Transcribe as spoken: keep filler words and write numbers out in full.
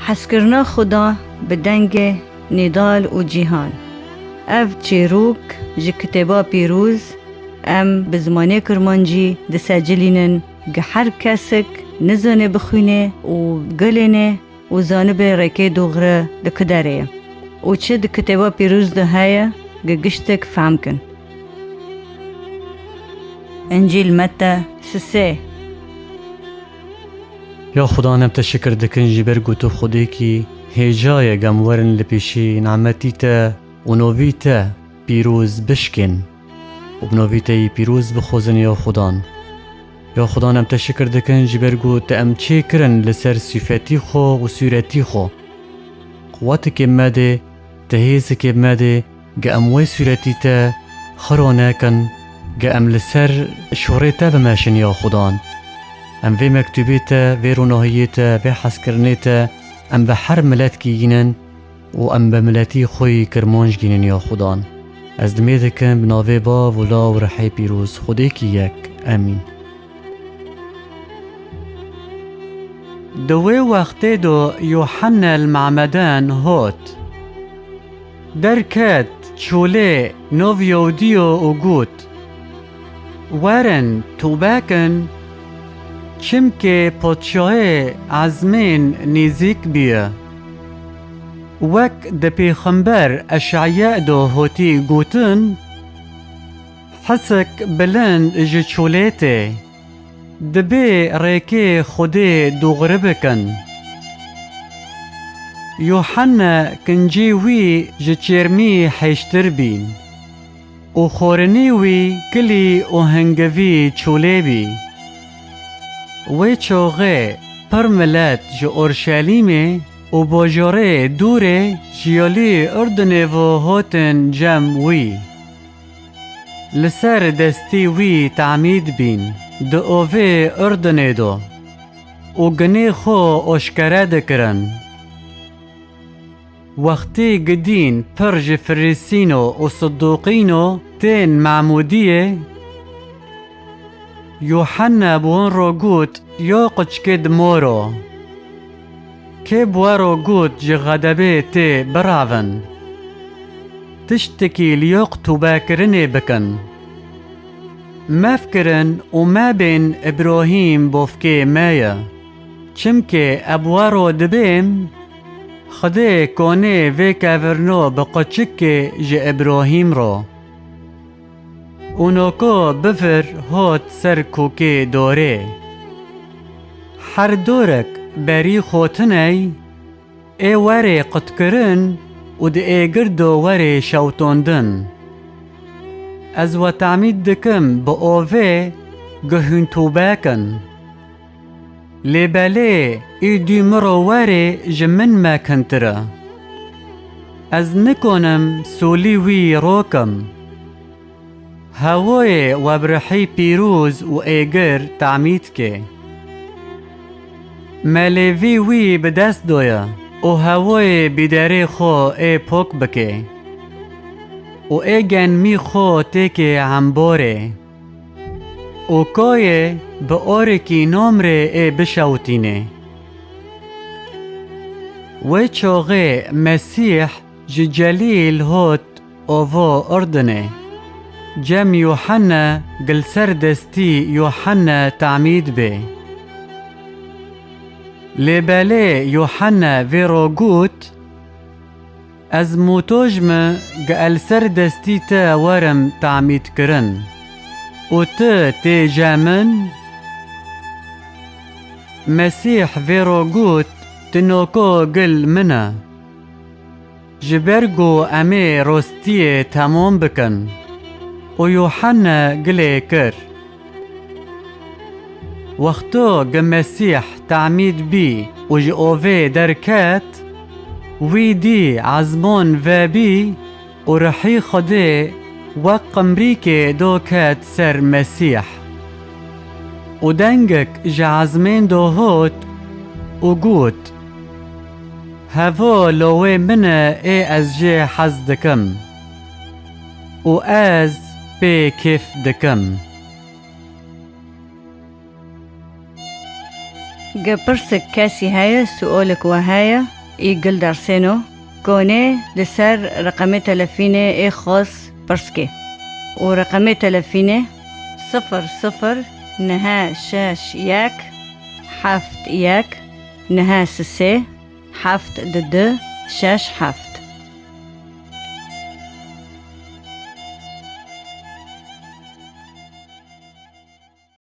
Hezkirina Xuda bi dengê Nîdal û Cîhan. Ev çîrok ji Kitêba Pîroz em bi zimanê Kirmancî disecilînin, gi her kesik nizane bixwîne û gelêne û zanibe rêkê dûgre di ku derê ye û çi di Kitêba Pîroz de heye, gi giştek fehm kin. Încîl Mete sisê. Ya Xudan, em te şikir dikin ji ber ku tu Xwedêkî hêja ye, gem werin li pêşî nimetî te û novî te pîroz bişkên û bi novî te yî pîroz bixwazin ya Xudan. Ya Xudan, em te şikir dikin ji ber ku te em çêkirin li ser sîfetî xwe û sûretî xwe. Quwetikê me dê, te hêzikê me dê, ge em wê sûretî te xiro nekin, ge em li ser şûrê te bimeşin ya Xudan. Em vê mektûbê te, vê ronahiyê te, vê hezkirinê te, em bi her miletkî gînin û em bi miletî xwe yî Kirmanc gînin ya Xudan. Ez dimê dikim bi navê Bav û Law û Rihê Pîroz, Xwedêkî yek. Emîn. Di wê wextê de Yuhanne li Memedan hot. Derket çolê nov Yewdiyo û got, Werin, tûbe kin, çimkê podşahê ezmên nîzîk bûye. Wek di pêxember Eşaya de hotî gotin, Hisik bilind ji çolê tê, dibê rêkê Xwedê dûgri bikin. Yuhanne kincê wî ji çêrmî hêştir bîn û xorinî wî kilî û hingivî çolê bî. Wê çaxê pir milet ji Orşelîmê û bajarê dûrê ji yalî Urdinê ve hatin cem wî. Li ser destî wî temîd bîn di ovê Urdinê de û ginê xwe oşkere dikirin. Wextê gidîn pir ji Firîsîno û Sidûqîno tên Memûdiyê, Yuhanne bi wan re got, Ya qiçkê di moro, kê bi we re got ji xedebê tê birevin? Tiştekî li yok tûbekirinê bikin. Mefikirin û mebên Îbrahîm bofkê me ye. Çimkê ez bi we re dibêm, Xwedê konê vê kevirno bi qiçikê ji Îbrahîm re. Û noko bivir hot ser kokê dorê. Her dorek berî xwe tiney, ê werê qutkirin û di êgir de werê şewtondin. Ez we temîd dikim bi ovê, ge hûn tûbe kin. Lê belê ê dû min re werê ji min mekintir e. Ez nikonim solî wî rokim. Hewoyê we bi rihî pîroz û êgir temîd ke. Me lêvî wî bi dest doye û hewoyê bîderê xwe ê pok bike û ê genmî xwe têke emborê. Û koyê bi orekî nomrê ê bişewtînê. Wê çaxê Mesîh ji Celîl hot ovo Urdinê, cem Yuhanne gil ser destî Yuhanne tamîd bê. Lê belê Yuhanne vê ro got, Ez mûtoj me gi el ser destî te werim tamîdkirin û tu tê je min? Mesîh vê ro got, Tu noko gil min e. Ji ber ku em ê rostiyê temam bikin. Û Yuhanne gilê kir. Wexto gi Mesîh tamîd bî û ji ovê derket, wî dî ezmon vebî û rihî Xwedê wek qimrîkê do ket ser Mesîh. Û dengek ji ezmên do hot û got, Hevo lawê min e ê ez jê hez dikim û ez pê kêf dikim. Ge pirsik kesî heye, suolek we heye, î gil dersêno, konê li ser reqemê telefînê ê xwest pirs kê. Û reqemê telefînê sifir sifir neh şeş yek heft yek neh sisê heft du du şeş heft.